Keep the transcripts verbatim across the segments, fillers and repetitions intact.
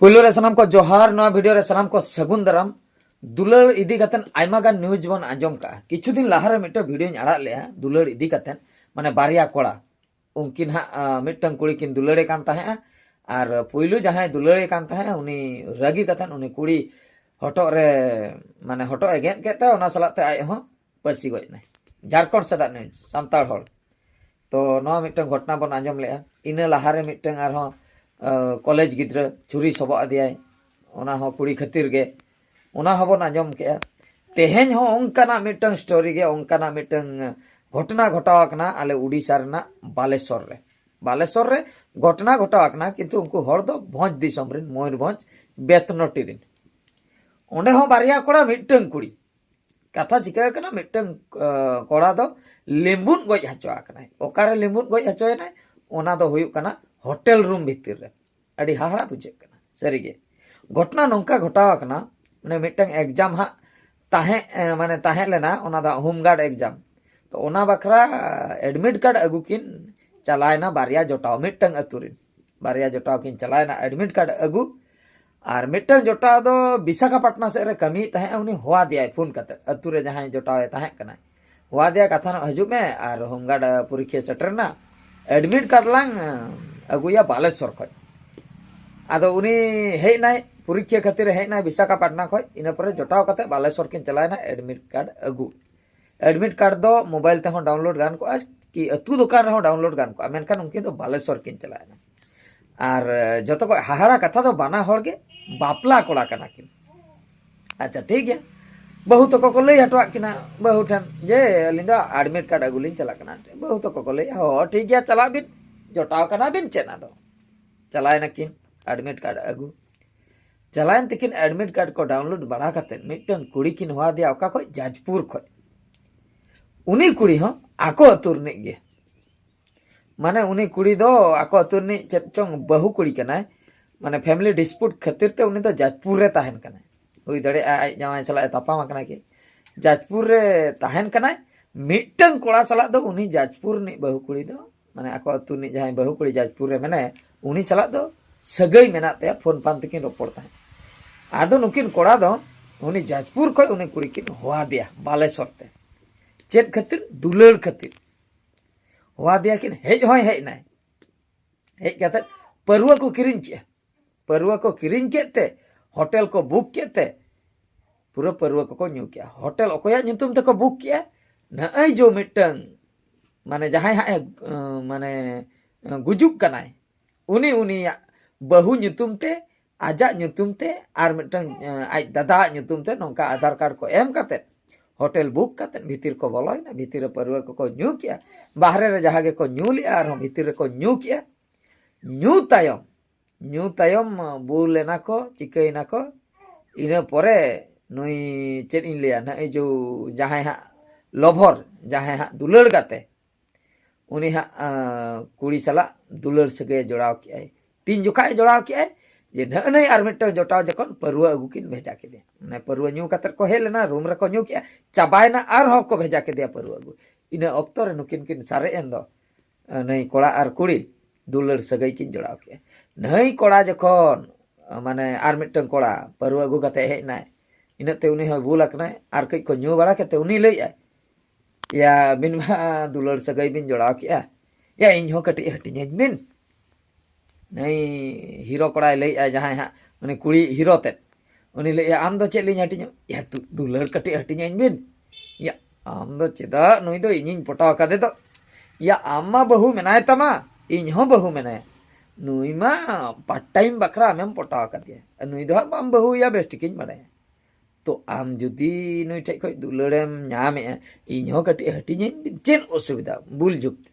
ᱯᱳᱭᱞᱳ ᱨᱮ ᱥᱟᱱᱟᱢ ᱠᱚ ᱡᱚᱦᱟᱨ, ᱱᱚᱣᱟ ᱵᱷᱤᱰᱤᱭᱳ ᱨᱮ ᱥᱟᱱᱟᱢ ᱠᱚ ᱥᱟᱹᱜᱩᱱ ᱫᱟᱨᱟᱢ᱾ ᱫᱩᱞᱟᱹᱲ ᱤᱫᱤ ᱠᱟᱛᱮ ᱟᱭᱢᱟ ᱜᱟᱱ ᱱᱤᱭᱩᱡᱽ ᱵᱚᱱ ᱟᱸᱡᱚᱢ ᱠᱟᱜᱼᱟ᱾ ᱠᱤᱪᱷᱩ ᱫᱤᱱ ᱞᱟᱦᱟᱨᱮ ᱢᱤᱫᱴᱮᱱ ᱵᱷᱤᱰᱤᱭᱳᱧ ᱟᱲᱟᱜ ᱞᱮᱜᱼᱟ ᱫᱩᱞᱟᱹᱲ ᱤᱫᱤ ᱠᱟᱛᱮ, ᱢᱟᱱᱮ ᱵᱟᱨᱭᱟ ᱠᱚᱲᱟ, ᱩᱱᱠᱤᱱ ᱦᱟᱸᱜ ᱟᱸ, ᱢᱤᱫᱴᱟᱝ ᱠᱩᱲᱤ ᱠᱤᱱ ᱫᱩᱞᱟᱹᱲᱮ ᱠᱟᱱ ᱛᱟᱦᱮᱸᱜᱼᱟ᱾ ᱟᱨ ᱯᱳᱭᱞᱳ ᱡᱟᱦᱟᱸᱭ ᱫᱩᱞᱟᱹᱲᱮ ᱠᱟᱱ ᱛᱟᱦᱮᱸᱜᱼᱟ, ᱩᱱᱤ ᱨᱟᱹᱜᱤ ᱠᱟᱛᱮ ᱩᱱᱤ ᱠᱩᱲᱤ ᱦᱚᱴᱚᱜ ᱨᱮ, ᱢᱟᱱᱮ ᱦᱚᱴᱚᱜ ᱮ ᱜᱮᱫ ᱠᱮᱫ ᱛᱟᱭᱟ, ᱚᱱᱟ ᱥᱟᱞᱟᱜ ᱛᱮ ᱟᱡ ᱦᱚᱸ ᱯᱟᱹᱥᱤ ᱜᱚᱡ ᱮᱱᱟᱭ᱾ ᱡᱷᱟᱲᱠᱷᱚᱸᱰ ᱥᱮᱫᱟᱜ ᱱᱤᱭᱩᱡᱽ, ᱥᱟᱱᱛᱟᱲ ᱦᱚᱲ᱾ ᱛᱚ ᱱᱚᱣᱟ ᱢᱤᱫᱴᱟᱝ ᱜᱷᱚᱴᱚᱱᱟ ᱵᱚᱱ ᱟᱸᱡᱚᱢ ᱞᱮᱜᱼᱟ᱾ ᱤᱱᱟᱹ ᱞᱟᱦᱟᱨᱮ ᱢᱤᱫᱴᱟᱝ ᱟᱨᱦᱚᱸ ᱟᱸ, ᱠᱚᱞᱮᱡᱽ ᱜᱤᱫᱽᱨᱟᱹ ᱪᱷᱩᱨᱤ ᱥᱚᱵᱚᱜ ᱟᱫᱮᱭᱟᱭ, ᱚᱱᱟ ᱦᱚᱸ ᱠᱩᱲᱤ ᱠᱷᱟᱹᱛᱤᱨ ᱜᱮ, ᱚᱱᱟ ᱦᱚᱸᱵᱚᱱ ᱟᱸᱡᱚᱢ ᱠᱮᱜᱼᱟ᱾ ᱛᱮᱦᱮᱧ ᱦᱚᱸ ᱚᱱᱠᱟᱱᱟᱜ ᱢᱤᱫᱴᱟᱝ ᱥᱴᱳᱨᱤ ᱜᱮ, ᱚᱱᱠᱟᱱᱟᱜ ᱢᱤᱫᱴᱟᱝ ᱜᱷᱚᱴᱚᱱᱟ ᱜᱷᱚᱴᱟᱣ ᱟᱠᱟᱱᱟ ᱟᱞᱮ ᱩᱰᱤᱥᱟ ᱨᱮᱱᱟᱜ ᱵᱟᱞᱮᱥᱚᱨ ᱨᱮ᱾ ᱵᱟᱞᱮᱥᱚᱨ ᱨᱮ ᱜᱷᱚᱴᱚᱱᱟ ᱜᱷᱚᱴᱟᱣ ᱟᱠᱟᱱᱟ, ᱠᱤᱱᱛᱩ ᱩᱱᱠᱩ ᱦᱚᱲ ᱫᱚ ᱵᱷᱚᱸᱡᱽ ᱫᱤᱥᱚᱢ ᱨᱮᱱ, ᱢᱚᱭᱩᱨᱵᱷᱚᱸᱡᱽ ᱵᱮᱛᱱᱚᱴᱤ ᱨᱮᱱ᱾ ᱚᱸᱰᱮ ᱦᱚᱸ ᱵᱟᱨᱭᱟ ᱠᱚᱲᱟ, ᱢᱤᱫᱴᱟᱝ ᱠᱩᱲᱤ᱾ ᱠᱟᱛᱷᱟ ᱪᱤᱠᱟᱹ ᱠᱟᱱᱟ, ᱢᱤᱫᱴᱟᱝ ᱟᱸ, ᱠᱚᱲᱟ ᱫᱚ ᱞᱤᱢᱵᱩᱱ ᱜᱚᱡ ᱦᱚᱪᱚ ᱟᱠᱟᱱᱟᱭ᱾ ᱚᱠᱟᱨᱮ ᱞᱤᱢᱵᱩᱱ ᱜᱚᱡ ᱦᱚᱪᱚᱭᱮᱱᱟᱭ? ᱚᱱᱟ ᱫᱚ ᱦᱩᱭᱩᱜ ᱠᱟᱱᱟ ᱦᱳᱴᱮᱞ ᱨᱩᱢ ᱵᱷᱤᱛᱤᱨ ᱨᱮ᱾ ᱟᱹᱰᱤ ᱦᱟᱦᱟᱲᱟ ᱵᱩᱡᱷᱟᱹᱜ ᱠᱟᱱᱟ ᱥᱟᱹᱨᱤᱜᱮ᱾ ᱜᱷᱚᱴᱚᱱᱟ ᱱᱚᱝᱠᱟ ᱜᱷᱚᱴᱟᱣ ᱟᱠᱟᱱᱟ, ᱢᱟᱱᱮ ᱢᱤᱫᱴᱟᱝ ᱮᱠᱡᱟᱢ ᱦᱟᱸᱜ ᱛᱟᱦᱮᱸ ᱮ, ᱢᱟᱱᱮ ᱛᱟᱦᱮᱸ ᱞᱮᱱᱟ, ᱚᱱᱟ ᱫᱚ ᱦᱳᱢ ᱜᱟᱨᱰ ᱮᱠᱡᱟᱢ᱾ ᱛᱚ ᱚᱱᱟ ᱵᱟᱠᱷᱨᱟ ᱮᱰᱢᱤᱴ ᱠᱟᱨᱰ ᱟᱹᱜᱩ ᱠᱤᱱ ᱪᱟᱞᱟᱣᱮᱱᱟ ᱵᱟᱨᱭᱟ ᱡᱚᱴᱟᱣ, ᱢᱤᱫᱴᱟᱝ ᱟᱹᱛᱩ ᱨᱮᱱ ᱵᱟᱨᱭᱟ ᱡᱚᱴᱟᱣ ᱠᱤᱱ ᱪᱟᱞᱟᱣᱮᱱᱟ ᱮᱰᱢᱤᱴ ᱠᱟᱨᱰ ᱟᱹᱜᱩ᱾ ᱟᱨ ᱢᱤᱫᱴᱟᱝ ᱡᱚᱴᱟᱣ ᱫᱚ ᱵᱤᱥᱟᱠᱷᱟᱯᱟᱴᱱᱟ ᱥᱮᱫ ᱨᱮ ᱠᱟᱹᱢᱤᱭᱮᱫ ᱛᱟᱦᱮᱸᱜᱼᱟ, ᱩᱱᱤ ᱦᱚᱦᱚᱣᱟᱫᱮᱭᱟᱭ ᱯᱷᱳᱱ ᱠᱟᱛᱮ, ᱟᱹᱛᱩ ᱨᱮ ᱡᱟᱦᱟᱸᱭ ᱡᱚᱴᱟᱣ ᱮ ᱛᱟᱦᱮᱸ ᱠᱟᱱᱟᱭ, ᱦᱚᱦᱚᱣᱟᱫᱮᱭᱟ, ᱠᱟᱛᱷᱟ ᱱᱚᱜ ᱦᱤᱡᱩᱜ ᱢᱮ ᱟᱨ ᱦᱳᱢ ᱜᱟᱨᱰ ᱯᱚᱨᱤᱠᱠᱷᱟ ᱥᱮᱴᱮᱨ ᱮᱱᱟ, ᱮᱰᱢᱤᱴ ᱠᱟᱨᱰ ᱞᱟᱝ ᱟᱹᱜᱩᱭᱟ ᱵᱟᱞᱮᱥᱚᱨ ᱠᱷᱚᱡ᱾ ᱟᱫᱚ ᱩᱱᱤ ᱦᱮᱡ ᱮᱱᱟᱭ, ᱯᱚᱨᱤᱠᱠᱷᱟ ᱠᱷᱟᱹᱛᱤᱨ ᱦᱮᱡ ᱮᱱᱟᱭ ᱵᱤᱥᱟᱠᱷᱟᱯᱟᱴᱱᱟ ᱠᱷᱚᱡ᱾ ᱤᱱᱟᱹ ᱯᱚᱨᱮ ᱡᱚᱴᱟᱣ ᱠᱟᱛᱮ ᱵᱟᱞᱮᱥᱚᱨ ᱠᱤᱱ ᱪᱟᱞᱟᱣ ᱮᱱᱟ ᱮᱰᱢᱤᱴ ᱠᱟᱨᱰ ᱟᱹᱜᱩ᱾ ᱮᱰᱢᱤᱴ ᱠᱟᱨᱰ ᱫᱚ ᱢᱳᱵᱟᱭᱤᱞ ᱛᱮᱦᱚᱸ ᱰᱟᱣᱩᱱᱞᱳᱰ ᱜᱟᱱ ᱠᱚᱜᱼᱟ, ᱠᱤ ᱟᱹᱛᱩ ᱫᱚᱠᱟᱱ ᱨᱮᱦᱚᱸ ᱰᱟᱣᱩᱱᱞᱳᱰ ᱜᱟᱱ ᱠᱚᱜᱼᱟ, ᱢᱮᱱᱠᱷᱟᱱ ᱩᱱᱠᱤᱱ ᱫᱚ ᱵᱟᱞᱮᱥᱚᱨ ᱠᱤᱱ ᱪᱟᱞᱟᱣ ᱮᱱᱟ᱾ ᱟᱨ ᱡᱚᱛᱚ ᱠᱷᱚᱡ ᱦᱟᱦᱟᱲᱟ ᱠᱟᱛᱷᱟ ᱫᱚ ᱵᱟᱱᱟ ᱦᱚᱲ ᱜᱮ ᱵᱟᱯᱞᱟ ᱠᱚᱲᱟ ᱠᱟᱱᱟ ᱠᱤᱱ᱾ ᱟᱪᱪᱷᱟ, ᱴᱷᱤᱠ ᱜᱮᱭᱟ, ᱵᱟᱹᱦᱩ ᱛᱟᱠᱚ ᱠᱚ ᱞᱟᱹᱭ ᱦᱚᱴᱚᱣᱟᱫ ᱠᱤᱱᱟ ᱵᱟᱹᱦᱩ ᱴᱷᱮᱱ ᱡᱮ ᱟᱹᱞᱤᱧ ᱫᱚ ᱮᱰᱢᱤᱴ ᱠᱟᱨᱰ ᱟᱹᱜᱩ ᱞᱤᱧ ᱪᱟᱞᱟᱜ ᱠᱟᱱᱟ᱾ ᱵᱟᱹᱦᱩ ᱛᱟᱠᱚ ᱠᱚ ᱞᱟᱹᱭᱟ, ᱦᱚᱸ ᱴᱷᱤᱠ ᱜᱮᱭᱟ, ᱪᱟᱞᱟᱜ ᱵᱤᱱ, ᱡᱚᱴᱟᱣ ᱠᱟᱱᱟ ᱵᱤᱱ ᱪᱮᱫ ᱟᱫᱚ᱾ ᱪᱟᱞᱟᱣ ᱮᱱᱟᱠᱤᱱ ᱮᱰᱢᱤᱴ ᱠᱟᱨᱰ ᱟᱹᱜᱩ᱾ ᱪᱟᱞᱟᱣᱮᱱ ᱛᱮᱠᱤᱱ ᱮᱰᱢᱤᱴ ᱠᱟᱨᱰ ᱠᱚ ᱰᱟᱣᱩᱱᱞᱳᱰ ᱵᱟᱲᱟ ᱠᱟᱛᱮ ᱢᱤᱫᱴᱟᱝ ᱠᱩᱲᱤ ᱠᱤᱱ ᱦᱚᱦᱚ ᱟᱫᱮᱭᱟ, ᱚᱠᱟ ᱠᱷᱚᱡ? ᱡᱟᱡᱽᱯᱩᱨ ᱠᱷᱚᱡ᱾ ᱩᱱᱤ ᱠᱩᱲᱤ ᱦᱚᱸ ᱟᱠᱚ ᱟᱹᱛᱩ ᱨᱤᱱᱤᱡ ᱜᱮ, ᱢᱟᱱᱮ ᱩᱱᱤ ᱠᱩᱲᱤ ᱫᱚ ᱟᱠᱚ ᱟᱹᱛᱩ ᱨᱤᱱᱤᱡ ᱪᱮᱫ ᱪᱚᱝ ᱵᱟᱹᱦᱩ ᱠᱩᱲᱤ ᱠᱟᱱᱟᱭ, ᱢᱟᱱᱮ ᱯᱷᱮᱢᱤᱞᱤ ᱰᱤᱥᱯᱩᱴ ᱠᱷᱟᱹᱛᱤᱨ ᱛᱮ ᱩᱱᱤ ᱫᱚ ᱡᱟᱡᱽᱯᱩᱨ ᱨᱮ ᱛᱟᱦᱮᱱ ᱠᱟᱱᱟᱭ᱾ ᱦᱩᱭ ᱫᱟᱲᱮᱭᱟᱜᱼᱟ ᱟᱡ ᱡᱟᱶᱟᱭ ᱥᱟᱞᱟᱜ ᱮ ᱛᱟᱯᱟᱢ ᱟᱠᱟᱱᱟ ᱠᱤ᱾ ᱡᱟᱡᱽᱯᱩᱨ ᱨᱮ ᱛᱟᱦᱮᱱ ᱠᱟᱱᱟᱭ, ᱢᱤᱫᱴᱟᱝ ᱠᱚᱲᱟ ᱥᱟᱞᱟᱜ ᱫᱚ ᱩᱱᱤ ᱡᱟᱡᱽᱯᱩᱨ ᱨᱤᱱᱤᱡ ᱵᱟᱹᱦᱩ ᱠᱩᱲᱤ ᱫᱚ, ᱢᱟᱱᱮ ᱟᱠᱚ ᱟᱹᱛᱩ ᱨᱤᱱᱤᱡ ᱡᱟᱦᱟᱸᱭ ᱵᱟᱹᱦᱩ ᱠᱩᱲᱤ ᱡᱟᱡᱽᱯᱩᱨ ᱨᱮ ᱢᱮᱱᱟᱭᱟ, ᱩᱱᱤ ᱥᱟᱞᱟᱜ ᱫᱚ ᱥᱟᱹᱜᱟᱹᱭ ᱢᱮᱱᱟᱜ ᱛᱟᱭᱟ, ᱯᱷᱳᱱ ᱯᱷᱟᱱ ᱛᱮᱠᱤᱱ ᱨᱚᱯᱚᱲ ᱛᱟᱦᱮᱸᱫ᱾ ᱟᱫᱚ ᱱᱩᱠᱤᱱ ᱠᱚᱲᱟ ᱫᱚ ᱩᱱᱤ ᱡᱟᱡᱽᱯᱩᱨ ᱠᱷᱚᱱ ᱩᱱᱤ ᱠᱩᱲᱤ ᱠᱤᱱ ᱦᱚᱦᱚᱣᱟᱫᱮᱭᱟ ᱵᱟᱞᱮᱥᱚᱨ ᱛᱮ᱾ ᱪᱮᱫ ᱠᱷᱟᱹᱛᱤᱨ? ᱫᱩᱞᱟᱹᱲ ᱠᱷᱟᱹᱛᱤᱨ᱾ ᱦᱚᱦᱚᱣᱟᱫᱮᱭᱟ ᱠᱤᱱ, ᱦᱮᱡ ᱦᱚᱸᱭ ᱦᱮᱡ ᱮᱱᱟᱭ᱾ ᱦᱮᱡ ᱠᱟᱛᱮ ᱯᱟᱹᱨᱣᱟᱹ ᱠᱚ ᱠᱤᱨᱤᱧ ᱠᱮᱜᱼᱟ᱾ ᱯᱟᱹᱨᱣᱟᱹ ᱠᱚ ᱠᱤᱨᱤᱧ ᱠᱮᱫ ᱛᱮ, ᱦᱳᱴᱮᱞ ᱠᱚ ᱵᱩᱠ ᱠᱮᱫ ᱛᱮ, ᱯᱩᱨᱟᱹ ᱯᱟᱹᱨᱣᱟᱹ ᱠᱚᱠᱚ ᱧᱩ ᱠᱮᱜᱼᱟ᱾ ᱦᱳᱴᱮᱞ ᱚᱠᱚᱭᱟᱜ ᱧᱩᱛᱩᱢ ᱛᱮᱠᱚ ᱵᱩᱠ ᱠᱮᱜᱼᱟ? ᱱᱚᱜᱼᱚᱭ ᱡᱚ ᱢᱤᱫᱴᱟᱝ, ᱢᱟᱱᱮ ᱡᱟᱦᱟᱸᱭ ᱦᱟᱸᱜ ᱮ, ᱟᱸ, ᱢᱟᱱᱮ, ᱟᱸ, ᱜᱩᱡᱩᱜ ᱠᱟᱱᱟᱭ, ᱩᱱᱤ, ᱩᱱᱤᱭᱟᱜ ᱵᱟᱹᱦᱩ ᱧᱩᱛᱩᱢ ᱛᱮ, ᱟᱡᱟᱜ ᱧᱩᱛᱩᱢ ᱛᱮ ᱟᱨ ᱢᱤᱫᱴᱟᱝ, ᱟᱸ, ᱟᱡ ᱫᱟᱫᱟᱣᱟᱜ ᱧᱩᱛᱩᱢ ᱛᱮ ᱱᱚᱝᱠᱟ ᱟᱫᱷᱟᱨ ᱠᱟᱨᱰ ᱠᱚ ᱮᱢ ᱠᱟᱛᱮ ᱦᱳᱴᱮᱞ ᱵᱩᱠ ᱠᱟᱛᱮ ᱵᱷᱤᱛᱤᱨ ᱠᱚ ᱵᱚᱞᱚᱭᱮᱱᱟ᱾ ᱵᱷᱤᱛᱤᱨ ᱨᱮ ᱯᱟᱹᱨᱣᱟᱹ ᱠᱚᱠᱚ ᱧᱩ ᱠᱮᱜᱼᱟ᱾ ᱵᱟᱦᱨᱮ ᱨᱮ ᱡᱟᱦᱟᱸ ᱜᱮᱠᱚ ᱧᱩ ᱞᱮᱜᱼᱟ, ᱟᱨᱦᱚᱸ ᱵᱷᱤᱛᱤᱨ ᱨᱮᱠᱚ ᱧᱩ ᱠᱮᱜᱼᱟ᱾ ᱧᱩ ᱛᱟᱭᱚᱢ, ᱧᱩ ᱛᱟᱭᱚᱢ ᱵᱩᱞ ᱮᱱᱟ ᱠᱚ, ᱪᱤᱠᱟᱹᱭᱮᱱᱟ ᱠᱚ᱾ ᱤᱱᱟᱹ ᱯᱚᱨᱮ ᱱᱩᱭ, ᱪᱮᱫ ᱤᱧ ᱞᱟᱹᱭᱟ, ᱱᱚᱜᱼᱚᱭ ᱡᱚ ᱡᱟᱦᱟᱸᱭ ᱦᱟᱸᱜ ᱞᱚᱵᱷᱚᱨ, ᱡᱟᱦᱟᱸᱭ ᱦᱟᱸᱜ ᱫᱩᱞᱟᱹᱲ ᱜᱟᱛᱮ, ᱩᱱᱤ ᱦᱟᱸᱜ, ᱟᱸ, ᱠᱩᱲᱤ ᱥᱟᱞᱟᱜ ᱫᱩᱞᱟᱹᱲ ᱥᱟᱹᱜᱟᱹᱭ ᱡᱚᱲᱟᱣ ᱠᱮᱜᱼᱟᱭ᱾ ᱛᱤᱱ ᱡᱚᱠᱷᱟᱡ ᱮ ᱡᱚᱲᱟᱣ ᱠᱮᱜᱼᱟᱭ? ᱡᱮ ᱱᱟᱹᱜ ᱱᱟᱹᱭ ᱟᱨ ᱢᱤᱫᱴᱟᱝ ᱡᱚᱴᱟᱣ ᱡᱚᱠᱷᱚᱱ ᱯᱟᱹᱨᱣᱟᱹ ᱟᱹᱜᱩ ᱠᱤᱱ ᱵᱷᱮᱡᱟ ᱠᱮᱫᱮᱭᱟ᱾ ᱢᱟᱱᱮ ᱯᱟᱹᱨᱣᱟᱹ ᱧᱩ ᱠᱟᱛᱮ ᱠᱚ ᱦᱮᱡ ᱞᱮᱱᱟ, ᱨᱩᱢ ᱨᱮᱠᱚ ᱧᱩ ᱠᱮᱜᱼᱟ, ᱪᱟᱵᱟᱭᱮᱱᱟ, ᱟᱨᱦᱚᱸ ᱠᱚ ᱵᱷᱮᱡᱟ ᱠᱮᱫᱮᱭᱟ ᱯᱟᱹᱨᱣᱟᱹ ᱟᱹᱜᱩ᱾ ᱤᱱᱟᱹ ᱚᱠᱛᱚ ᱨᱮ ᱱᱩᱠᱤᱱ ᱠᱤᱱ ᱥᱟᱨᱮᱡ ᱮᱱ ᱫᱚ, ᱱᱟᱹᱭ ᱠᱚᱲᱟ ᱟᱨ ᱠᱩᱲᱤ ᱫᱩᱞᱟᱹᱲ ᱥᱟᱹᱜᱟᱹᱭ ᱠᱤᱱ ᱡᱚᱲᱟᱣ ᱠᱮᱜᱼᱟ᱾ ᱱᱟᱹᱭ ᱠᱚᱲᱟ ᱡᱚᱠᱷᱚᱱ, ᱢᱟᱱᱮ ᱟᱨ ᱢᱤᱫᱴᱟᱝ ᱠᱚᱲᱟ ᱯᱟᱹᱨᱣᱟᱹ ᱟᱹᱜᱩ ᱠᱟᱛᱮ ᱦᱮᱡ ᱮᱱᱟᱭ, ᱤᱱᱟᱹᱜ ᱛᱮ ᱩᱱᱤ ᱦᱚᱸᱭ ᱵᱩᱞ ᱟᱠᱟᱱᱟᱭ᱾ ᱟᱨ ᱠᱟᱹᱡ ᱠᱚ ᱧᱩ ᱵᱟᱲᱟ ᱠᱟᱛᱮ ᱩᱱᱤ ᱞᱟᱹᱭᱮᱜᱼᱟᱭ, ᱭᱟ, ᱟᱹᱵᱤᱱ ᱢᱟ ᱫᱩᱞᱟᱹᱲ ᱥᱟᱹᱜᱟᱹᱭ ᱵᱤᱱ ᱡᱚᱲᱟᱣ ᱠᱮᱜᱼᱟ, ᱭᱟ, ᱤᱧ ᱦᱚᱸ ᱠᱟᱹᱴᱤᱡ ᱦᱟᱹᱴᱤᱧᱟᱹᱧ ᱵᱤᱱ᱾ ᱱᱟᱹᱭ ᱦᱤᱨᱳ ᱠᱚᱲᱟᱭ ᱞᱟᱹᱭᱮᱜᱼᱟ, ᱡᱟᱦᱟᱸᱭ ᱦᱟᱸᱜ ᱩᱱᱤ ᱠᱩᱲᱤ ᱦᱤᱨᱳ ᱛᱮᱫ, ᱩᱱᱤ ᱞᱟᱹᱭᱮᱜᱼᱟ, ᱟᱢ ᱫᱚ ᱪᱮᱫ ᱞᱤᱧ ᱦᱟᱹᱴᱤᱧᱟ? ᱭᱟ, ᱫᱩ-, ᱫᱩᱞᱟᱹᱲ ᱠᱟᱹᱴᱤᱡ ᱦᱟᱹᱴᱤᱧᱟᱹᱧ ᱵᱤᱱ᱾ ᱭᱟ, ᱟᱢ ᱫᱚ ᱪᱮᱫᱟᱜ? ᱱᱩᱭ ᱫᱚ ᱤᱧᱤᱧ ᱯᱚᱴᱟᱣ ᱠᱟᱫᱮ ᱫᱚ᱾ ᱭᱟ, ᱟᱢ ᱢᱟ ᱵᱟᱹᱦᱩ ᱢᱮᱱᱟᱭ ᱛᱟᱢᱟ, ᱤᱧ ᱦᱚᱸ ᱵᱟᱹᱦᱩ ᱢᱮᱱᱟᱭᱟ᱾ ᱱᱩᱭ ᱢᱟ ᱯᱟᱨᱴ ᱴᱟᱭᱤᱢ ᱵᱟᱠᱷᱨᱟ ᱟᱢᱮᱢ ᱯᱚᱴᱟᱣ ᱠᱟᱫᱮᱭᱟ᱾ ᱱᱩᱭ ᱫᱚ ᱦᱟᱸᱜ ᱵᱟᱢ ᱵᱟᱹᱦᱩᱭᱟ, ᱵᱮᱥ ᱴᱷᱤᱠᱤᱧ ᱵᱟᱲᱟᱭᱟ᱾ ᱛᱚ ᱟᱢ ᱡᱩᱫᱤ ᱱᱩᱭ ᱴᱷᱮᱡ ᱠᱷᱚᱡ ᱫᱩᱞᱟᱹᱲᱮᱢ ᱧᱟᱢᱮᱜᱼᱟ, ᱤᱧ ᱦᱚᱸ ᱠᱟᱹᱴᱤᱡ ᱦᱟᱹᱴᱤᱧᱟᱹᱧ ᱵᱤᱱ, ᱪᱮᱫ ᱚᱥᱩᱵᱤᱫᱷᱟ? ᱵᱩᱞ ᱡᱩᱠᱛᱤ᱾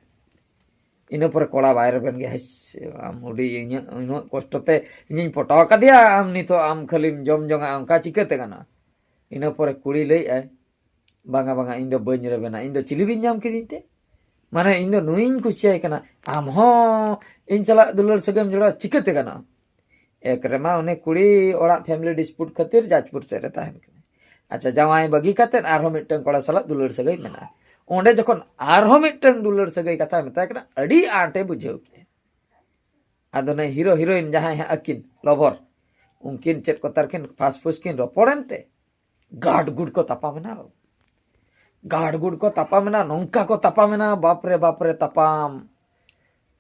ᱤᱱᱟᱹ ᱯᱚᱨᱮ ᱠᱚᱲᱟ ᱵᱟᱭ ᱨᱮᱵᱮᱱ ᱜᱮ, ᱦᱮᱥ, ᱟᱢ ᱦᱩᱰᱤᱧ, ᱤᱧᱟᱹᱜ ᱩᱱᱟᱹᱜ ᱠᱚᱥᱴᱚ ᱛᱮ ᱤᱧᱤᱧ ᱯᱚᱴᱟᱣ ᱠᱟᱫᱮᱭᱟ, ᱟᱢ ᱱᱤᱛᱚᱜ ᱟᱢ ᱠᱷᱟᱹᱞᱤᱢ ᱡᱚᱢ ᱡᱚᱝᱟ, ᱚᱱᱠᱟ ᱪᱤᱠᱟᱹᱛᱮ ᱜᱟᱱᱚᱜᱼᱟ? ᱤᱱᱟᱹ ᱯᱚᱨᱮ ᱠᱩᱲᱤ ᱞᱟᱹᱭᱮᱜᱼᱟᱭ, ᱵᱟᱝᱟ, ᱵᱟᱝᱟ, ᱤᱧ ᱫᱚ ᱵᱟᱹᱧ ᱨᱮᱵᱮᱱᱟ, ᱤᱧ ᱫᱚ ᱪᱤᱞᱤ ᱵᱤᱱ ᱧᱟᱢ ᱠᱤᱫᱤᱧ ᱛᱮ? ᱢᱟᱱᱮ ᱤᱧ ᱫᱚ ᱱᱩᱭᱤᱧ ᱠᱩᱥᱤᱭᱟᱭ ᱠᱟᱱᱟ, ᱟᱢ ᱦᱚᱸ ᱤᱧ ᱥᱟᱞᱟᱜ ᱫᱩᱞᱟᱹᱲ ᱥᱟᱹᱜᱟᱹᱭᱮᱢ ᱡᱚᱲᱟᱣ, ᱪᱤᱠᱟᱹᱛᱮ ᱜᱟᱱᱚᱜᱼᱟ? ᱮᱠ ᱨᱮᱢᱟ ᱩᱱᱤ ᱠᱩᱲᱤ ᱚᱲᱟᱜ ᱯᱷᱮᱢᱤᱞᱤ ᱰᱤᱥᱯᱩᱴ ᱠᱷᱟᱹᱛᱤᱨ ᱡᱟᱡᱽᱯᱩᱨ ᱥᱮᱫ ᱨᱮ ᱛᱟᱦᱮᱱ ᱠᱟᱱᱟ᱾ ᱟᱪᱪᱷᱟ, ᱡᱟᱶᱟᱭ ᱵᱟᱹᱜᱤ ᱠᱟᱛᱮᱫ ᱟᱨᱦᱚᱸ ᱢᱤᱫᱴᱟᱝ ᱠᱚᱲᱟ ᱥᱟᱞᱟᱜ ᱫᱩᱞᱟᱹᱲ ᱥᱟᱹᱜᱟᱹᱭ ᱢᱮᱱᱟᱜᱼᱟ᱾ ᱚᱸᱰᱮ ᱡᱚᱠᱷᱚᱱ ᱟᱨᱦᱚᱸ ᱢᱤᱫᱴᱟᱝ ᱫᱩᱞᱟᱹᱲ ᱥᱟᱹᱜᱟᱹᱭ ᱠᱟᱛᱷᱟᱭ ᱢᱮᱛᱟᱭ ᱠᱟᱱᱟ, ᱟᱹᱰᱤ ᱟᱸᱴᱮ ᱵᱩᱡᱷᱟᱹᱣ ᱠᱮᱫᱼᱟ᱾ ᱟᱫᱚ ᱱᱩᱭ ᱦᱤᱨᱳ ᱦᱤᱨᱳᱭᱤᱱ ᱡᱟᱦᱟᱸᱭ ᱦᱟᱸᱜ ᱟᱹᱠᱤᱱ ᱞᱚᱵᱷᱚᱨ, ᱩᱱᱠᱤᱱ ᱪᱮᱫ ᱠᱚ ᱛᱟᱨᱠᱤᱱ ᱯᱷᱟᱥ ᱯᱷᱩᱥ ᱠᱤᱱ ᱨᱚᱯᱚᱲᱮᱱ ᱛᱮ ᱜᱟᱰ ᱜᱩᱰ ᱠᱚ ᱛᱟᱯᱟᱢᱮᱱᱟ᱾ ᱜᱟᱰ ᱜᱩᱰ ᱠᱚ ᱛᱟᱯᱟᱢᱮᱱᱟ, ᱱᱚᱝᱠᱟ ᱠᱚ ᱛᱟᱯᱟᱢᱮᱱᱟ, ᱵᱟᱯᱨᱮ ᱵᱟᱯᱨᱮ ᱛᱟᱯᱟᱢ᱾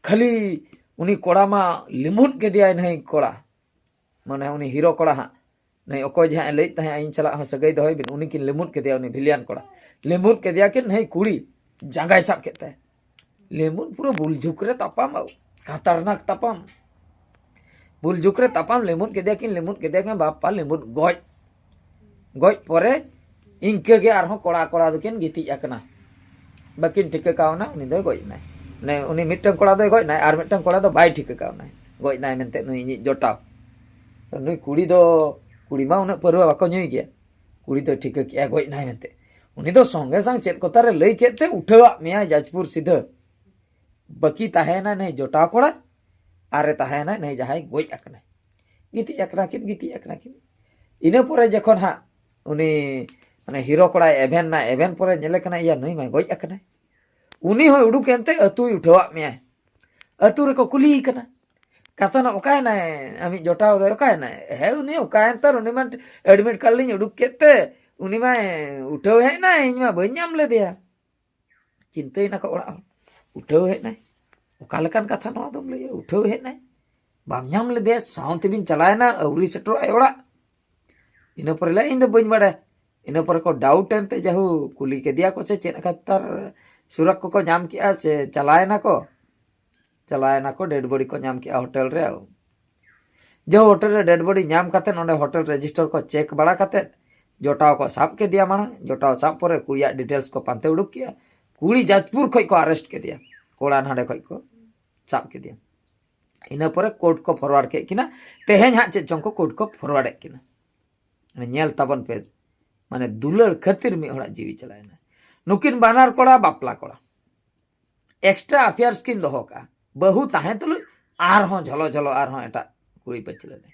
ᱠᱷᱟᱹᱞᱤ ᱩᱱᱤ ᱠᱚᱲᱟ ᱢᱟ ᱞᱤᱢᱩᱫ ᱠᱮᱫᱮᱭᱟᱭ ᱱᱟᱹᱭ ᱠᱚᱲᱟ, ᱢᱟᱱᱮ ᱩᱱᱤ ᱦᱤᱨᱳ ᱠᱚᱲᱟ ᱦᱟᱸᱜ᱾ ᱱᱟᱹᱭ ᱚᱠᱚᱭ ᱡᱟᱦᱟᱸᱭ ᱞᱟᱹᱭᱮᱫ ᱛᱟᱦᱮᱸᱫ ᱤᱧ ᱥᱟᱞᱟᱜ ᱦᱚᱸ ᱥᱟᱹᱜᱟᱹᱭ ᱫᱚᱦᱚᱭ ᱵᱤᱱ, ᱩᱱᱤ ᱠᱤᱱ ᱞᱤᱢᱩᱫ ᱠᱮᱫᱮᱭᱟ, ᱩᱱᱤ ᱵᱷᱤᱞᱤᱭᱟᱱ ᱠᱚᱲᱟ᱾ ᱞᱤᱢᱩᱫ ᱠᱮᱫᱮᱭᱟ ᱠᱤᱱ, ᱱᱟᱹᱭ ᱠᱩᱲᱤ ᱡᱟᱸᱜᱟᱭ ᱥᱟᱵ ᱠᱮᱫ ᱛᱟᱭᱟ᱾ ᱞᱤᱢᱩᱫ ᱯᱩᱨᱟᱹ ᱵᱩᱞ ᱡᱷᱩᱠ ᱨᱮ ᱛᱟᱯᱟᱢ, ᱠᱷᱟᱛᱟᱨᱱᱟᱠ ᱛᱟᱯᱟᱢ᱾ ᱵᱩᱞ ᱡᱷᱩᱠ ᱨᱮ ᱛᱟᱯᱟᱢ, ᱞᱤᱢᱩᱫ ᱠᱮᱫᱮᱭᱟ ᱠᱤᱱ, ᱞᱤᱢᱩᱫ ᱠᱮᱫᱮᱭᱟ ᱠᱤᱱ, ᱵᱟᱯᱟ ᱞᱤᱢᱩᱫ ᱜᱚᱡ᱾ ᱜᱚᱡ ᱯᱚᱨᱮ ᱤᱱᱠᱟᱹ ᱜᱮ ᱟᱨᱦᱚᱸ ᱠᱚᱲᱟ ᱠᱚᱲᱟ ᱫᱚᱠᱤᱱ ᱜᱤᱛᱤᱡ ᱟᱠᱟᱱᱟ᱾ ᱵᱟᱹᱠᱤᱱ ᱴᱷᱤᱠᱟᱹ ᱠᱟᱣᱱᱟ, ᱩᱱᱤ ᱫᱚᱭ ᱜᱚᱡ ᱮᱱᱟᱭ᱾ ᱢᱟᱱᱮ ᱩᱱᱤ ᱢᱤᱫᱴᱟᱝ ᱠᱚᱲᱟ ᱫᱚᱭ ᱜᱚᱡ ᱮᱱᱟᱭ, ᱟᱨ ᱢᱤᱫᱴᱟᱝ ᱠᱚᱲᱟ ᱫᱚ ᱵᱟᱭ ᱴᱷᱤᱠᱟᱹ ᱠᱟᱣᱱᱟᱭ, ᱜᱚᱡ ᱮᱱᱟᱭ ᱢᱮᱱᱛᱮ ᱱᱩᱭ ᱤᱧᱤᱡ ᱡᱚᱴᱟᱣ᱾ ᱛᱚ ᱱᱩᱭ ᱠᱩᱲᱤ ᱫᱚ, ᱠᱩᱲᱤ ᱢᱟ ᱩᱱᱟᱹᱜ ᱯᱟᱹᱨᱣᱟᱹ ᱵᱟᱠᱚ ᱧᱩᱭ ᱜᱮᱭᱟ, ᱠᱩᱲᱤ ᱫᱚᱭ ᱴᱷᱤᱠᱟᱹ ᱠᱮᱜᱼᱟ ᱜᱚᱡ ᱮᱱᱟᱭ ᱢᱮᱱᱛᱮ᱾ ᱩᱱᱤ ᱫᱚ ᱥᱚᱸᱜᱮ ᱥᱟᱝ ᱪᱮᱫ ᱠᱚᱛᱟᱨᱮ ᱞᱟᱹᱭ ᱠᱮᱫ ᱛᱮ ᱩᱴᱷᱟᱹᱣᱟᱜ ᱢᱮᱭᱟᱭ ᱡᱟᱡᱽᱯᱩᱨ ᱥᱤᱫᱷᱟᱹ᱾ ᱵᱟᱹᱠᱤ ᱛᱟᱦᱮᱸᱭᱮᱱᱟᱭ ᱱᱩᱭ ᱡᱚᱴᱟᱣ ᱠᱚᱲᱟ, ᱟᱨᱮ ᱛᱟᱦᱮᱸᱭᱮᱱᱟᱭ ᱱᱩᱭ ᱡᱟᱦᱟᱸᱭ ᱜᱚᱡ ᱟᱠᱟᱱᱟᱭ᱾ ᱜᱤᱛᱤᱡ ᱟᱠᱟᱱᱟ ᱠᱤᱱ, ᱜᱤᱛᱤᱡ ᱟᱠᱟᱱᱟ ᱠᱤᱱ᱾ ᱤᱱᱟᱹ ᱯᱚᱨᱮ ᱡᱚᱠᱷᱚᱱ ᱦᱟᱸᱜ ᱩᱱᱤ ᱢᱟᱱᱮ ᱦᱤᱨᱳ ᱠᱚᱲᱟᱭ ᱮᱵᱷᱮᱱ ᱱᱟ, ᱮᱵᱷᱮᱱ ᱯᱚᱨᱮ ᱧᱮᱞᱮ ᱠᱟᱱᱟ, ᱤᱭᱟ ᱱᱩᱭ ᱢᱟᱭ ᱜᱚᱡ ᱟᱠᱟᱱᱟᱭ᱾ ᱩᱱᱤ ᱦᱚᱸᱭ ᱩᱰᱩᱠ ᱮᱱᱛᱮ ᱟᱹᱛᱩᱭ ᱩᱴᱷᱟᱹᱣᱟᱜ ᱢᱮᱭᱟᱭ᱾ ᱟᱹᱛᱩ ᱨᱮᱠᱚ ᱠᱩᱞᱤᱭᱮ ᱠᱟᱱᱟ, ᱠᱟᱛᱷᱟ ᱱᱟ ᱚᱠᱟᱭᱮᱱᱟᱭ ᱟᱢᱤᱡ ᱡᱚᱴᱟᱣ ᱫᱚ, ᱚᱠᱟᱭᱮᱱᱟᱭ? ᱦᱮᱸ ᱩᱱᱤ ᱚᱠᱟᱭᱮᱱ ᱛᱟᱨ, ᱩᱱᱤ ᱢᱟ ᱮᱰᱢᱤᱴ ᱠᱟᱨᱰ ᱞᱤᱧ ᱩᱰᱩᱠ ᱠᱮᱫ ᱛᱮ ᱩᱱᱤ ᱢᱟᱭ ᱩᱴᱷᱟᱹᱣ ᱦᱮᱡ ᱮᱱᱟᱭ, ᱤᱧ ᱢᱟ ᱵᱟᱹᱧ ᱧᱟᱢ ᱞᱮᱫᱮᱭᱟ᱾ ᱪᱤᱱᱛᱟᱹᱭᱮᱱᱟ ᱠᱚ ᱚᱲᱟᱜ ᱦᱚᱲ, ᱩᱴᱷᱟᱹᱣ ᱦᱮᱡ ᱮᱱᱟᱭ? ᱚᱠᱟ ᱞᱮᱠᱟᱱ ᱠᱟᱛᱷᱟ ᱱᱚᱣᱟ ᱫᱚᱢ ᱞᱟᱹᱭᱟ? ᱩᱴᱷᱟᱹᱣ ᱦᱮᱡ ᱮᱱᱟᱭ, ᱵᱟᱢ ᱧᱟᱢ ᱞᱮᱫᱮᱭᱟ, ᱥᱟᱶ ᱛᱮᱵᱤᱱ ᱪᱟᱞᱟᱣᱮᱱᱟ, ᱟᱹᱣᱨᱤ ᱥᱮᱴᱮᱨᱚᱜ ᱟᱭ ᱚᱲᱟᱜ᱾ ᱤᱱᱟᱹ ᱯᱚᱨᱮ ᱞᱟᱹᱭ, ᱤᱧ ᱫᱚ ᱵᱟᱹᱧ ᱵᱟᱲᱟᱭᱟ᱾ ᱤᱱᱟᱹ ᱯᱚᱨᱮ ᱠᱚ ᱰᱟᱣᱩᱴ ᱮᱱᱛᱮ ᱡᱟᱦᱩ ᱠᱩᱞᱤ ᱠᱮᱫᱮᱭᱟ ᱠᱚ ᱥᱮ ᱪᱮᱫ ᱠᱷᱟᱹᱛᱤᱨ ᱥᱩᱨᱟᱠ ᱠᱚᱠᱚ ᱧᱟᱢ ᱠᱮᱜᱼᱟ ᱥᱮ ᱪᱟᱞᱟᱣᱮᱱᱟ ᱠᱚ, ᱪᱟᱞᱟᱣᱮᱱᱟ ᱠᱚ, ᱰᱮᱰ ᱵᱚᱰᱤ ᱠᱚ ᱧᱟᱢ ᱠᱮᱜᱼᱟ ᱦᱳᱴᱮᱞ ᱨᱮ᱾ ᱡᱟᱦᱩ ᱦᱳᱴᱮᱞ ᱨᱮ ᱰᱮᱰ ᱵᱚᱰᱤ ᱧᱟᱢ ᱠᱟᱛᱮ ᱚᱸᱰᱮ ᱦᱳᱴᱮᱞ ᱨᱮᱡᱤᱥᱴᱟᱨ ᱠᱚ ᱪᱮᱠ ᱵᱟᱲᱟ ᱠᱟᱛᱮ ᱡᱚᱴᱟᱣ ᱠᱚ ᱥᱟᱵ ᱠᱮᱫᱮᱭᱟ ᱢᱟᱲᱟᱝ, ᱡᱚᱴᱟᱣ ᱥᱟᱵ ᱯᱚᱨᱮ ᱠᱩᱲᱤᱭᱟᱜ ᱰᱤᱴᱮᱞᱥ ᱠᱚ ᱯᱟᱱᱛᱮ ᱩᱰᱩᱠ ᱠᱮᱜᱼᱟ᱾ ᱠᱩᱲᱤ ᱡᱟᱡᱽᱯᱩᱨ ᱠᱷᱚᱡ ᱠᱚ ᱟᱨᱮᱥᱴ ᱠᱮᱫᱮᱭᱟ, ᱠᱚᱲᱟ ᱱᱟᱰᱮ ᱠᱷᱚᱡ ᱠᱚ ᱥᱟᱵ ᱠᱮᱫᱮᱭᱟ᱾ ᱤᱱᱟᱹ ᱯᱚᱨᱮ ᱠᱳᱨᱴ ᱠᱚ ᱯᱷᱚᱨᱣᱟᱨᱰ ᱠᱮᱫ ᱠᱤᱱᱟ᱾ ᱛᱮᱦᱮᱧ ᱦᱟᱸᱜ ᱪᱮᱫ ᱪᱚᱝ ᱠᱚ ᱠᱳᱨᱴ ᱠᱚ ᱯᱷᱚᱨᱣᱟᱨᱰ ᱮᱫ ᱠᱤᱱᱟ᱾ ᱢᱟᱱᱮ ᱧᱮᱞ ᱛᱟᱵᱚᱱ ᱯᱮ, ᱢᱟᱱᱮ ᱫᱩᱞᱟᱹᱲ ᱠᱷᱟᱹᱛᱤᱨ ᱢᱤᱫ ᱦᱚᱲᱟᱜ ᱡᱤᱣᱤ ᱪᱟᱞᱟᱣᱮᱱᱟ᱾ ᱱᱩᱠᱤᱱ ᱵᱟᱱᱟᱨ ᱠᱚᱲᱟ ᱵᱟᱯᱞᱟ ᱠᱚᱲᱟ, ᱮᱠᱥᱴᱨᱟ ᱟᱯᱷᱮᱭᱟᱨᱥ ᱠᱤᱱ ᱫᱚᱦᱚ ᱠᱟᱜᱼᱟ᱾ ᱵᱟᱹᱦᱩ ᱛᱟᱦᱮᱸ ᱛᱩᱞᱩᱡ ᱟᱨᱦᱚᱸ ᱡᱷᱚᱞᱚ ᱡᱷᱚᱞᱚ ᱟᱨᱦᱚᱸ ᱮᱴᱟᱜ ᱠᱩᱲᱤ ᱯᱟᱹᱪᱷᱞᱟᱹ ᱨᱮ᱾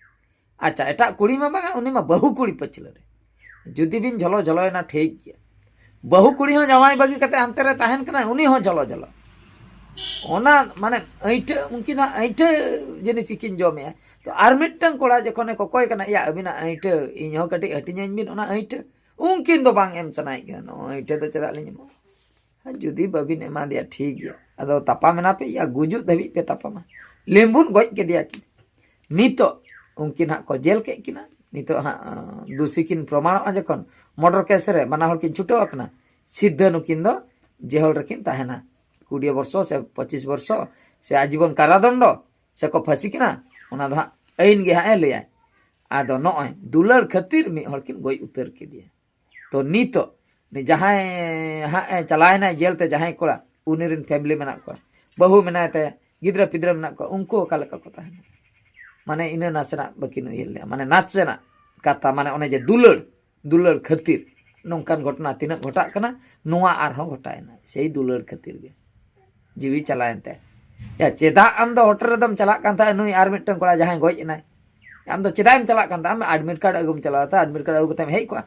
ᱟᱪᱪᱷᱟ, ᱮᱴᱟᱜ ᱠᱩᱲᱤ ᱢᱟ ᱵᱟᱝᱟ, ᱩᱱᱤ ᱢᱟ ᱵᱟᱹᱦᱩ ᱠᱩᱲᱤ ᱯᱟᱹᱪᱷᱞᱟᱹ ᱨᱮ᱾ ᱡᱩᱫᱤ ᱵᱤᱱ ᱡᱷᱚᱞᱚ ᱡᱷᱚᱞᱚᱭᱮᱱᱟ ᱴᱷᱤᱠ ᱜᱮᱭᱟ, ᱵᱟᱹᱦᱩ ᱠᱩᱲᱤ ᱦᱚᱸ ᱡᱟᱶᱟᱭ ᱵᱟᱹᱜᱤ ᱠᱟᱛᱮ ᱦᱟᱱᱛᱮ ᱨᱮ ᱛᱟᱦᱮᱱ ᱠᱟᱱᱟᱭ, ᱩᱱᱤ ᱦᱚᱸ ᱡᱷᱚᱞᱚ ᱡᱷᱚᱞᱚ᱾ ᱚᱱᱟ ᱢᱟᱱᱮ ᱟᱹᱭᱴᱷᱟᱹ, ᱩᱱᱠᱤᱱ ᱫᱚ ᱦᱟᱸᱜ ᱟᱹᱭᱴᱷᱟᱹ ᱡᱤᱱᱤᱥ ᱜᱮᱠᱤᱱ ᱡᱚᱢᱮᱜᱼᱟ᱾ ᱛᱚ ᱟᱨ ᱢᱤᱫᱴᱟᱝ ᱠᱚᱲᱟ ᱡᱚᱠᱷᱚᱱᱮ ᱠᱚᱠᱚᱭ ᱠᱟᱱᱟ, "ᱭᱟ ᱟᱹᱵᱤᱱᱟᱜ ᱟᱹᱭᱴᱷᱟᱹ ᱤᱧ ᱦᱚᱸ ᱠᱟᱹᱴᱤᱡ ᱦᱟᱹᱴᱤᱧᱟᱹᱧ ᱵᱤᱱ ᱚᱱᱟ ᱟᱹᱭᱴᱷᱟᱹ", ᱩᱱᱠᱤᱱ ᱫᱚ ᱵᱟᱝ ᱮᱢ ᱥᱟᱱᱟᱭᱮᱫ ᱠᱤᱱᱟ, "ᱱᱚᱜᱼᱚᱭ ᱟᱹᱭᱴᱷᱟᱹ ᱫᱚ ᱪᱮᱫᱟᱜ ᱞᱤᱧ ᱮᱢᱚᱜᱼᱟ?" ᱡᱩᱫᱤ ᱵᱟᱹᱵᱤᱱ ᱮᱢᱟ ᱫᱮᱭᱟ ᱴᱷᱤᱠ ᱜᱮᱭᱟ, ᱟᱫᱚ ᱛᱟᱯᱟᱢ ᱮᱱᱟ ᱯᱮ, ᱭᱟ ᱜᱩᱡᱩᱜ ᱫᱷᱟᱹᱵᱤᱡ ᱯᱮ ᱛᱟᱯᱟᱢᱟ, ᱞᱮᱢᱵᱩᱱ ᱜᱚᱡ ᱠᱮᱫᱮᱭᱟ ᱠᱤᱱ᱾ ᱱᱤᱛᱚᱜ ᱩᱱᱠᱤᱱ ᱦᱟᱸᱜ ᱠᱚ ᱡᱮᱞ ᱠᱮᱫ ᱠᱤᱱᱟ, ᱱᱤᱛᱚᱜ ᱦᱟᱸᱜ ᱟᱸ, ᱫᱩᱥᱤ ᱠᱤᱱ ᱯᱨᱚᱢᱟᱬᱚᱜᱼᱟ ᱡᱚᱠᱷᱚᱱ ᱢᱚᱨᱰᱚᱨ ᱠᱮᱥ ᱨᱮ ᱵᱟᱱᱟ ᱦᱚᱲ ᱠᱤᱱ ᱪᱷᱩᱴᱟᱹᱣ ᱟᱠᱟᱱᱟ, ᱥᱤᱫᱷᱟᱹ ᱱᱩᱠᱤᱱ ᱫᱚ ᱡᱮᱦᱚᱞ ᱨᱮᱠᱤᱱ ᱛᱟᱦᱮᱱᱟ᱾ ᱠᱩᱲᱤ ᱵᱚᱨᱥᱚ ᱥᱮ ᱯᱚᱸᱪᱤᱥ ᱵᱚᱨᱥᱚ ᱥᱮ ᱟᱡᱤᱵᱚᱱ ᱠᱟᱨᱟᱫᱚᱱᱰᱚ ᱥᱮ ᱠᱚ ᱯᱷᱟᱹᱥᱤ ᱠᱤᱱᱟ, ᱚᱱᱟ ᱫᱚ ᱦᱟᱸᱜ ᱟᱹᱭᱤᱱ ᱜᱮ ᱦᱟᱸᱜ ᱮ ᱞᱟᱹᱭᱟᱭ᱾ ᱟᱫᱚ ᱱᱚᱜᱼᱚᱭ ᱫᱩᱞᱟᱹᱲ ᱠᱷᱟᱹᱛᱤᱨ ᱢᱤᱫ ᱦᱚᱲ ᱠᱤᱱ ᱜᱚᱡ ᱩᱛᱟᱹᱨ ᱠᱮᱫᱮᱭᱟ᱾ ᱛᱚ ᱱᱤᱛᱚᱜ ᱩᱱᱤ ᱡᱟᱦᱟᱸᱭ ᱦᱟᱸᱜ ᱮ ᱪᱟᱞᱟᱣᱮᱱᱟᱭ ᱡᱮᱞ ᱛᱮ, ᱡᱟᱦᱟᱸᱭ ᱠᱚᱲᱟ, ᱩᱱᱤ ᱨᱮᱱ ᱯᱷᱮᱢᱤᱞᱤ ᱢᱮᱱᱟᱜ ᱠᱚᱣᱟ, ᱵᱟᱹᱦᱩ ᱢᱮᱱᱟᱭ ᱛᱟᱭᱟ, ᱜᱤᱫᱽᱨᱟᱹ ᱯᱤᱫᱽᱨᱟᱹ ᱢᱮᱱᱟᱜ ᱠᱚᱣᱟ, ᱩᱱᱠᱩ ᱚᱠᱟ ᱞᱮᱠᱟ ᱠᱚ ᱛᱟᱦᱮᱱᱟ? ᱢᱟᱱᱮ ᱤᱱᱟᱹ ᱱᱟᱥᱮᱱᱟᱜ ᱵᱟᱹᱠᱤᱱ ᱩᱭᱦᱟᱹᱨ ᱞᱮᱜᱼᱟ, ᱢᱟᱱᱮ ᱱᱟᱥᱮᱱᱟᱜ ᱠᱟᱛᱷᱟ, ᱢᱟᱱᱮ ᱚᱱᱮ ᱡᱮ ᱫᱩᱞᱟᱹᱲ, ᱫᱩᱞᱟᱹᱲ ᱠᱷᱟᱹᱛᱤᱨ ᱱᱚᱝᱠᱟᱱ ᱜᱷᱚᱴᱚᱱᱟ ᱛᱤᱱᱟᱹᱜ ᱜᱷᱚᱴᱟᱜ ᱠᱟᱱᱟ, ᱱᱚᱣᱟ ᱟᱨᱦᱚᱸ ᱜᱷᱚᱴᱟᱣᱮᱱᱟ ᱥᱮᱭ ᱫᱩᱞᱟᱹᱲ ᱠᱷᱟᱹᱛᱤᱨ ᱜᱮ᱾ ᱡᱤᱣᱤ ᱪᱟᱞᱟᱣᱮᱱ ᱛᱟᱭᱟ᱾ ᱭᱟ, ᱪᱮᱫᱟᱜ ᱟᱢ ᱫᱚ ᱦᱳᱴᱮᱞ ᱨᱮᱫᱚᱢ ᱪᱟᱞᱟᱜ ᱠᱟᱱ ᱛᱟᱦᱮᱸᱫ, ᱱᱩᱭ ᱟᱨ ᱢᱤᱫᱴᱟᱝ ᱠᱚᱲᱟ ᱡᱟᱦᱟᱸᱭ ᱜᱚᱡ ᱮᱱᱟᱭ? ᱟᱢ ᱫᱚ ᱪᱮᱫᱟᱜ ᱮᱢ ᱪᱟᱞᱟᱜ ᱠᱟᱱ ᱛᱟᱦᱮᱸᱫ? ᱟᱢ ᱮᱰᱢᱤᱴ ᱠᱟᱨᱰ ᱟᱹᱜᱩᱢ ᱪᱟᱞᱟᱣ ᱛᱟᱦᱮᱸᱫ, ᱮᱰᱢᱤᱴ ᱠᱟᱨᱰ ᱟᱹᱜᱩ ᱠᱟᱛᱮᱢ ᱦᱮᱡ ᱠᱚᱜᱼᱟ᱾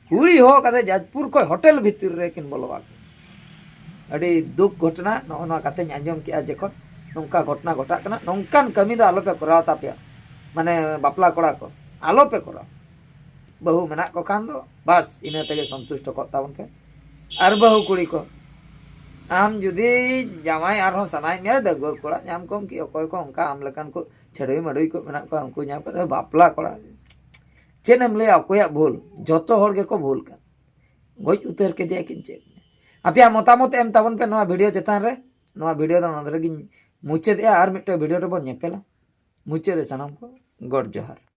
ᱠᱩᱲᱤ ᱦᱚᱦᱚ ᱠᱟᱛᱮ ᱡᱟᱡᱽᱯᱩᱨ ᱠᱷᱚᱱ ᱦᱳᱴᱮᱞ ᱵᱷᱤᱛᱤᱨ ᱨᱮ ᱠᱤᱱ ᱵᱚᱞᱚ ᱟᱠᱟᱱᱟ᱾ ᱟᱹᱰᱤ ᱫᱩᱠ ᱜᱷᱚᱴᱚᱱᱟ, ᱱᱚᱜᱼᱚ ᱱᱚᱣᱟ ᱠᱟᱛᱷᱟᱧ ᱟᱸᱡᱚᱢ ᱠᱮᱜᱼᱟ ᱡᱚᱠᱷᱚᱱ ᱱᱚᱝᱠᱟ ᱜᱷᱚᱴᱚᱱᱟ ᱜᱷᱚᱴᱟᱜ ᱠᱟᱱᱟ, ᱱᱚᱝᱠᱟᱱ ᱠᱟᱹᱢᱤ ᱫᱚ ᱟᱞᱚᱯᱮ ᱠᱚᱨᱟᱣ ᱛᱟᱯᱮᱭᱟ᱾ ᱢᱟᱱᱮ ᱵᱟᱯᱞᱟ ᱠᱚᱲᱟ ᱠᱚ ᱟᱞᱚᱯᱮ ᱠᱚᱨᱟᱣ᱾ ᱵᱟᱹᱦᱩ ᱢᱮᱱᱟᱜ ᱠᱚ ᱠᱷᱟᱱ ᱫᱚ ᱵᱟᱥ ᱤᱱᱟᱹ ᱛᱮᱜᱮ ᱥᱚᱱᱛᱩᱥᱴᱚ ᱠᱚᱜ ᱛᱟᱵᱚᱱ ᱯᱮ᱾ ᱟᱨ ᱵᱟᱹᱦᱩ ᱠᱩᱲᱤ ᱠᱚ, ᱟᱢ ᱡᱩᱫᱤ ᱡᱟᱶᱟᱭ ᱟᱨᱦᱚᱸ ᱥᱟᱱᱟᱭᱮᱫ ᱢᱮᱭᱟ, ᱰᱟᱺᱜᱩᱣᱟᱹ ᱠᱚᱲᱟ ᱧᱟᱢ ᱠᱚᱢ ᱠᱤ, ᱚᱠᱚᱭ ᱠᱚ ᱚᱱᱠᱟ ᱟᱢ ᱞᱮᱠᱟᱱ ᱠᱚ ᱪᱷᱟᱹᱰᱣᱤ ᱢᱟᱹᱰᱣᱤ ᱠᱚ ᱢᱮᱱᱟᱜ ᱠᱚᱣᱟ, ᱩᱱᱠᱩ ᱧᱟᱢ ᱠᱟᱛᱮ ᱵᱟᱯᱞᱟ ᱠᱚᱲᱟ᱾ ᱪᱮᱫ ᱮᱢ ᱞᱟᱹᱭᱟ, ᱚᱠᱚᱭᱟᱜ ᱵᱷᱩᱞ? ᱡᱚᱛᱚ ᱦᱚᱲ ᱜᱮᱠᱚ ᱵᱷᱩᱞ ᱠᱟᱱ᱾ ᱜᱚᱡ ᱩᱛᱟᱹᱨ ᱠᱮᱫᱮᱭᱟ ᱠᱤᱱ ᱪᱮᱫ? ᱟᱯᱮᱭᱟᱜ ᱢᱚᱛᱟᱢᱚᱛ ᱮᱢ ᱛᱟᱵᱚᱱ ᱯᱮ ᱱᱚᱣᱟ ᱵᱷᱤᱰᱤᱭᱳ ᱪᱮᱛᱟᱱ ᱨᱮ᱾ ᱱᱚᱣᱟ ᱵᱷᱤᱰᱤᱭᱳ ᱫᱚ ᱱᱚᱰᱮ ᱨᱮᱜᱤᱧ ᱢᱩᱪᱟᱹᱫᱮᱜᱼᱟ, ᱟᱨ ᱢᱤᱫᱴᱮᱱ ᱵᱷᱤᱰᱤᱭᱳ ᱨᱮᱵᱚᱱ ᱧᱮᱯᱮᱞᱟ᱾ ᱢᱩᱪᱟᱹᱫ ᱨᱮ ᱥᱟᱱᱟᱢ ᱠᱚ ᱜᱚᱰ ᱡᱚᱦᱟᱨ᱾